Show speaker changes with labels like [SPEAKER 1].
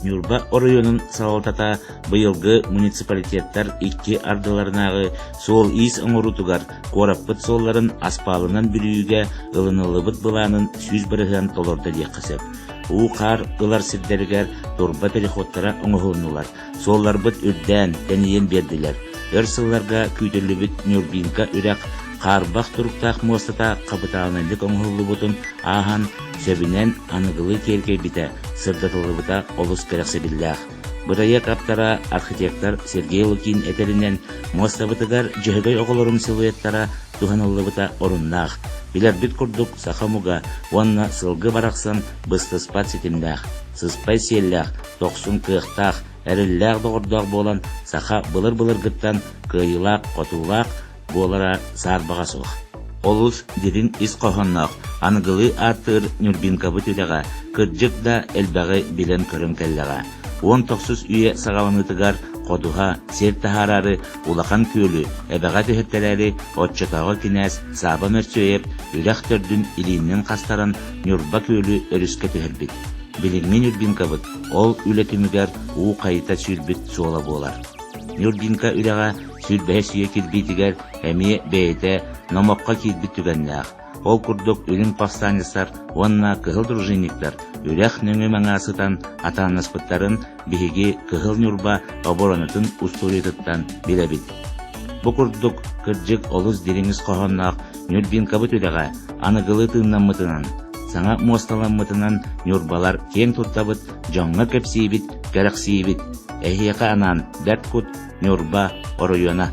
[SPEAKER 1] Ньурба оройуонун салалтата быйылгы муниципалитеттар икки ардыларынааҕы суол-иис оҥоруутугар куораппыт суолларын аспаалынан бүрүйүүгэ ылыныллыбыт былаанын 100% толордо диэххэ сөп. Уу-хаар ылар сирдэригэр турба переходтара оҥоһулуннулар, суолларбыт үрдээн, тэнийэн биэрдилэр. Өр сылларга күүтүллүбүт Нюрбинка үрэх хаарбах туруктаах муостата хапытаалынайдык оҥоһуллубутун ааһан, сөбүнэн аныгылыы киэркэйбитэ, сырдатыллыбыта олус кэрэхсэбиллээх. Бырайыак ааптара архитектор Сергей Лукин этэринэн, муостабытыгар Дьөһөгөй оҕолорун силуэттара туһаныллыбыта оруннаах. Билэрбит курдук, саха омуга уонна сылгы барахсан быстыспат ситимнээх, сыспай сиэллээх, дохсун кыахтаах, эрэллээх доҕордоох буолан саха былыр-былыргыттан кыайыылаах-хотуулаах буолара саарбаҕа суох. Олус дириҥ ис хоһоонноох, аныгылыы ааттыыр Нюрбинкабыт үрэҕэ кырдьык да элбэҕи билэн-көрөн кэллэҕэ. Уон тохсус үйэ саҕаланыытыгар ходуһа, сир таһаараары улахан күөлү эбэҕэ түһэртэрээри оччотооҕу кинээс Сааба Мөрсүөйэп үрэх төрдүн илиинэн хастаран Ньурба күөлү өрүскэ түһэрбит. Билиҥҥи Нюрбинкабыт ол үлэ түмүгэр уу хайыта сүүрбүт суола буолар. Нюрбинка үрэҕэ сүүрбэһис үйэ кирбиитигэр эмиэ бэйэтэ номоххо киирбит түгэннээх. Ол курдук үрүҥ повстанецтар уонна кыһыл дружинниктар үрэх нөҥүө-маҥаа сытан атааннаспыттарын биһиги Кыһыл Ньурба оборонатын устуоруйатыттан билэбит. Бу курдук, кырдьык олус дириҥ ис хоһоонноох Нюрбинкабыт үрэҕэ аныгылыы тыыннаммытынан, саҥа муосталаммытынан ньурбалар киэҥ туттабыт, дьоҥҥо кэпсиибит, кэрэхсиибит. Эһиэхэ анаан бэрт кут Ньурба оройуона.